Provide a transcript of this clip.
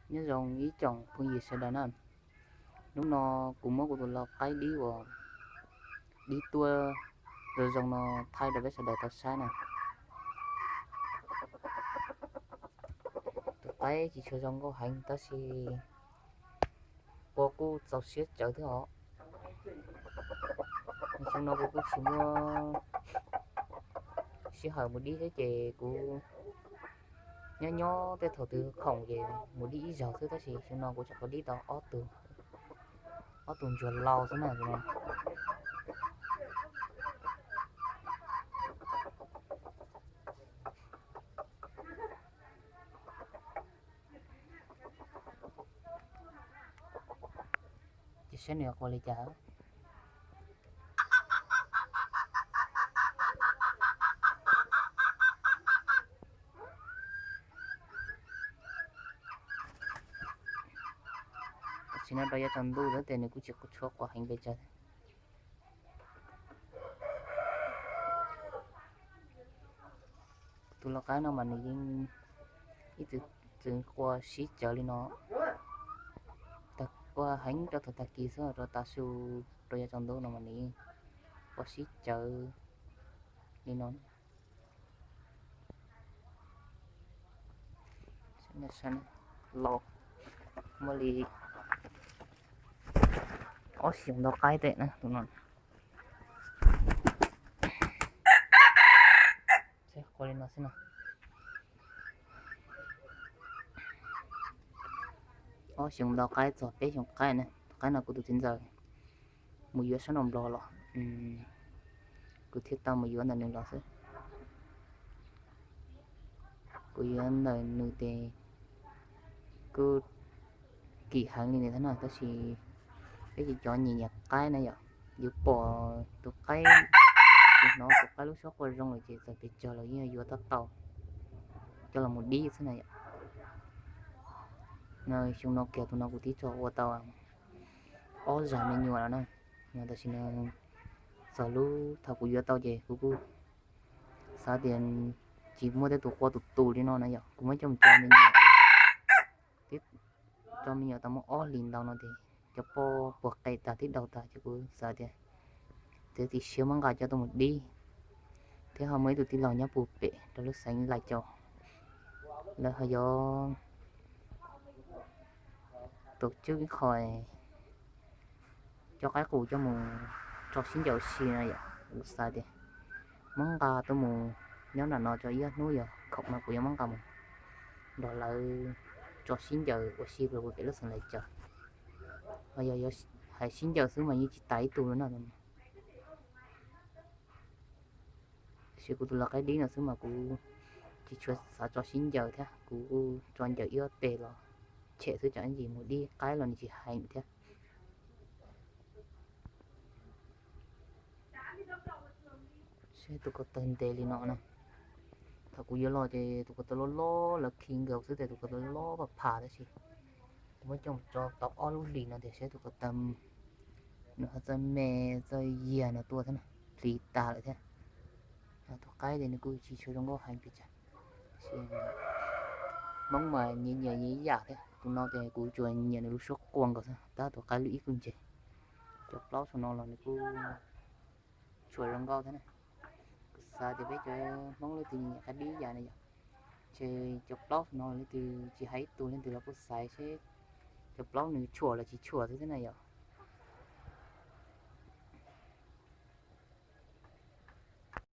Nyob zoo ib tsoom phooj ywg sawv daws na. Hnub no kuv muab kuv tus lau qaib dib uas dib tuaj zoo zoo no thaij rau peb sawv daws tau saib na. Tus qaib tsis tshua zoo nkauj heev tab sis qua kuj txaus siab tsawv thiab os. Xyoo no kuv kuj tsis muaj sij hawm mus dib thiab ces kuv nyob nyob tej thaum twg khoom ces mus dib ib zaug xwb tab sis xyoo no kuv tsuas dib tau ob tug, ob tug ntsuag lau xwb na. Ces saib nws qua li cas. Tam sim no rau yav tsaus ntuj xwb ces nws kuj tsis tshua qua heev pes tsawg. Tus lau qaib no mas nws yeej ib txwm txwv qua sib tsawv li no, tag qua heev rau thaum tag kis xwb rau tav su rau yav tsaus ntuj no mas nws yeej qua sib tsawv li no. Muaj li ob xyoos ntau qaib tej na tus no. Ua li no xwb no. Ob xyoos ntau qaib txog peb xyoos qaib na. Tus qaib no kuv tus txiv ntxawm mus yuav sab nraum Nplog los, kuv thiaj tau mus yuav ntawm nws los xwb. Kuv yuav ntawm nws ces kuj kim heev li ntawd thiab no tab sis peb ces cov nyiam nyiam qaib na yom, yuav pom tus qaib, hnov tus qaib lub suab qua zoo lawm ces txawm pes tsawg los yeej yuav tau tau coj los mus dib xwb na yom. No xyoo no kiag tus no kuv twb tso ua tau ob zag me nyuam lawm na. Tam sim no txog lub thaum kuv yuav tau ces kuv kuj xav tias tsis muaj tej tus qua tus tus li no na yom, kuv muab coj mus tso me nyuam, tso me nyuam tau muaj ob hlis ntau no ces cov poj puag qe tag twb daug tag ces kuv xav tias txiav txim siab muab nqa coj tuaj mus dib. Thiab ho muaj ib tug tij laug nyob puag pem rau lub xeev Lais Caus, lawv ho yuav tus tswb ib qho cov qaib qus coj mus tso sib ncaws ua si no yom. Kuv xav tias muab nqa tuaj mus nyob nram no tso ib ob hnub yog khoom no kuv yuav muab nqa mus nrog lawv tso sib ncaws ua si puag pem lub xeev Lais Caus. Ho yog yuav hais sib ncaws xwb mas yeej tsis tas ib tug li no. Tab sis kuv tus lau qaib dib no xwb mas kuv tsis tshua xav tso sib ncaws thiab, kuv tso ncaws ib ob teg los tshem xwb, tsam ib ntsis mus dib qaib los nws tsis heev thiab. Saib tus ko taw ntev li no na. Thaum kuv yuav los ces tus ko taw loj loj, lawv khi nkaus xwb ces tus ko taw loj loj pha pha tab sis kuv muab coj mus tso tau ob lub hlis no tias saib tus ko taw nws ho txawj me txawj yiag no tuaj thiab na, hliv tas lawm thiab. Tus qaib ces nws kuj tsis tshua zoo nkauj heev pes tsawg. Hmoob mas nyias nyias nyias ib yam thiab, tus no ces kuv tsuas nyiam nws lub suab qua nkaus xwb, tab tus qaib lub ib kuj ntse. Cov plaub saum no los nws kuj tshua zoo nkauj thiab na. Kuv xav tias peb cov Hmoob leej twg nyiam qaib dib ib yam na yom, ces cov plaub saum no leej twg tsis hais ib tug leej twg los kuj xaiv seb cov plaub nws tshuam los tsis tshuam xwb thiab na yom.